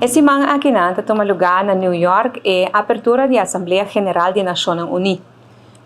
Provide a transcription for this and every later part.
E siman akinan ta tuma lugá na New York e apertura di Asamblea General di Nashonnan Uní.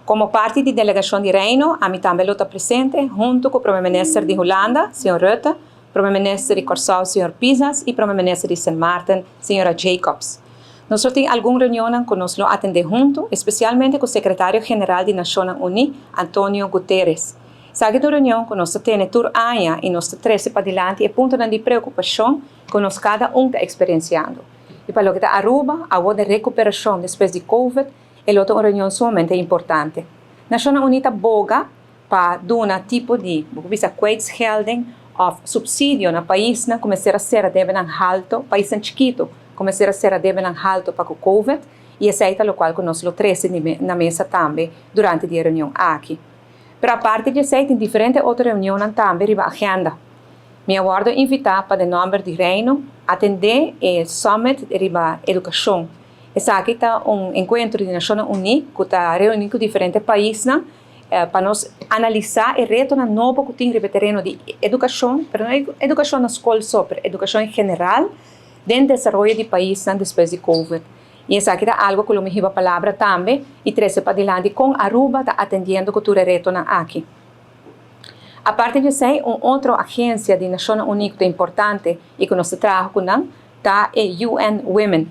Komo parti di delegashon di Reino, ami tambe lo ta presente huntu ku Prome Minister di Hulanda, señor Rutte, Prome Minister di Kòrsou, señor Pisas i Prome Minister di Sint Maarten, señora Jacobs. Nos lo tin algun reunionnan ku nos lo atendé huntu, espesialmente ku Sekretario General di Nashonnan Uní, Antonio Guterres. Esaki ta un reunion ku nos ta tene tur aña i nos ta trese padilanti e puntonan di preokupashon ku nos kada un ta eksperensiando. I pa loke ta Aruba, awor den rekuperashon despues di Covid, e lo ta un reunion sumamente importante. Nashonnan Uní ta boga pa duna tipo di, bo por bisa kwijtschelding òf supsidio na paisnan ku mester a sera debenan halto, paisnan chikitu ku mester a sera debenan halto pa ku Covid, i esei ta lokual ku nos lo trese na mesa tambe durante di e reunion aki. Pero aparte di esei tin diferente otro reunionnan tambe riba agenda. Mi a wòrdu invitá pa den nòmber di Reino atendé e Summit riba Edukashon. Esaki ta un enkuentro di Nashonnan Uní ku ta reuní ku diferente paisnan pa nos analisá e retonan nobo ku tin riba e tereno di edukashon, pero no edukashon na skol so, pero edukashon en general den desaroyo di paisnan despues di Covid. I esaki ta algu ku lo mi hiba palabra tambe i trese padilanti kon Aruba ta atendiendo ku tur e retonan aki. Aparte di esei, un otro agensia di Nashonnan Uní ku ta importante i ku nos ta traha ku nan ta e UN Women.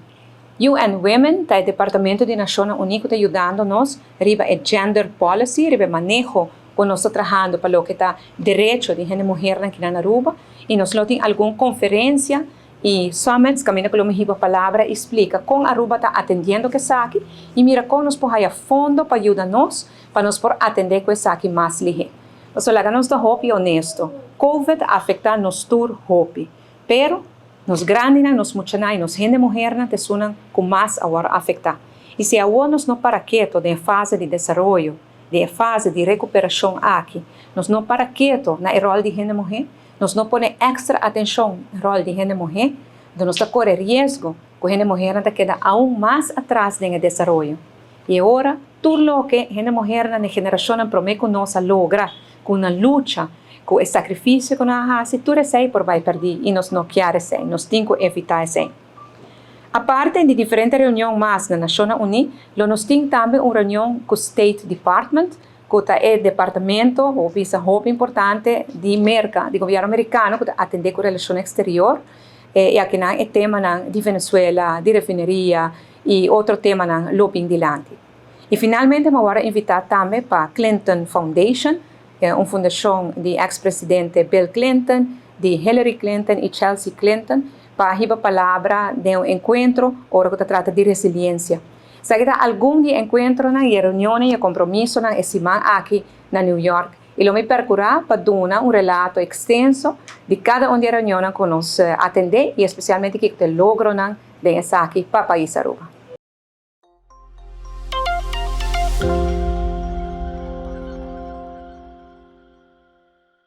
UN Women ta e departamento di Nashonnan Uní ku ta yudando nos riba e gender policy, riba e maneho ku nos ta trahando pa loke ta derecho di hende muhernan kinan na Aruba i nos lo tin algun konferensia i summits kaminda ku lo mi hiba palabra i splika kon Aruba ta atendiendo ku esaki i mira kon nos por haya fondo pa yuda nos pa nos por atendé ku esaki mas lihé. Pasobra laga nos ta hopi honesto, Covid a afektá nos tur hopi. Pero, nos grandinan, nos muchanan i nos hende muhernan ta esunnan ku mas a wòrdu afektá. I si awor nos no para keto den e fase di desaroyo, den e fase di rekuperashon aki, nos no para keto na e ròl di hende muhé, nos no pone èkstra atenshon na ròl di hende muhé, anto nos ta kore riesgo ku hende muhernan ta keda aun mas atras den e desaroyo. I e ora, tur loke hende muhernan den generashonnan promé ku nos a logra ku nan lucha, ku e sakrifisio ku nan a hasi, tur esei por bai pèrdí i nos no kier esei, nos tin ku evitá esei. Aparte di diferente reunion mas na Nashonnan Uní, lo nos tin tambe un reunion ku State Department, ku ta e departamento, bo por bisa, hopi importante di Merka, di gobièrnu merikano ku ta atendé ku relashon eksterior, i akinan e temanan di Venezuela, di refineria i otro temanan lo bin dilanti. I finalmente mi a wòrdu invitá tambe pa Clinton Foundation, un fundashon di eks presidente Bill Clinton, di Hillary Clinton i Chelsea Clinton, pa hiba palabra den un enkuentro ora ku ta trata di resiliensia. Esaki ta algun di e enkuentronan i e reunionnan i e kompromisonan e siman aki na New York i lo mi perkurá pa duna un relato ekstenso di kada un di e reunionnan ku nos atendé i espesialmente kiko ta e logronan den esaki pa pais Aruba.